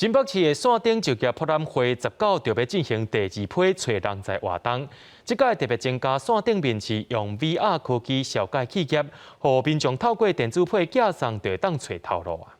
新北市的線頂就業博覽會19就欲進行第二批揣人才活動，這擺特別增加線頂面試，用 VR 科技紹介企業，予民眾透過電子批寄送就會當揣頭路啊！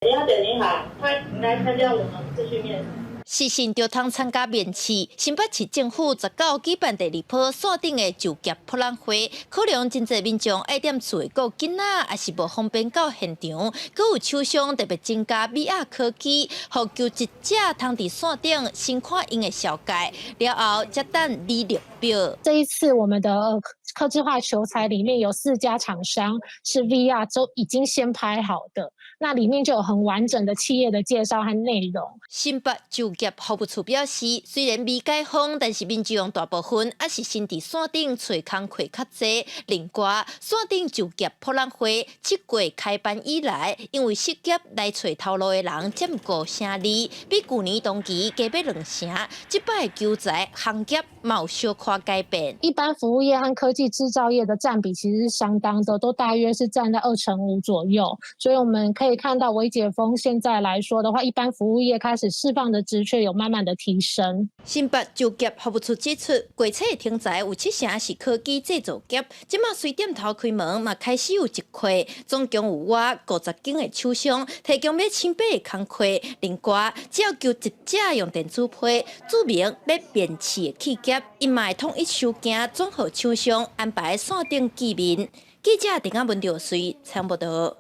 李小姐您好，歡迎來參加我們視訊面試。視訊就通參加面試，新北市政府十九舉辦第二波線頂的就業博覽會，可能真濟民眾愛踮厝顧囡仔，抑是無方便到現場，閣有廠商特別增加 VR 科技，予求職者通佇線頂先看𪜶的紹介，了後才等履歷表。這一次我們的客製化求才裡面有四家廠商是 VR 都已經先拍好的，那裡面就有很完整的企業的介紹和內容。新北就業服務處表示，雖然未解封，但是民眾大部分猶是先佇線頂揣工課較濟。另外，線頂就業博覽會7月開辦以來，因為失業來揣頭路的人佔五成二，比舊年同期加欲兩成。這擺求才行業嘛有小可改變。一般服務業和科技製造業的佔比其實是相當的，都大約是佔在2成5左右。所以我們可以看到，微解封現在來說的話，一般服務業開始釋放的職缺有慢慢的提升。新北就業服務處指出，過冊的停才有七成是科技製造業，這馬隨店頭開門嘛開始有一塊，總共有倚50間的廠商提供欲請爬的工課。另外，只要求職者用電子批註明欲面試的企業，𪜶嘛會統一收件轉予廠商安排線頂見面。記者鄭阿文劉穗採訪報導。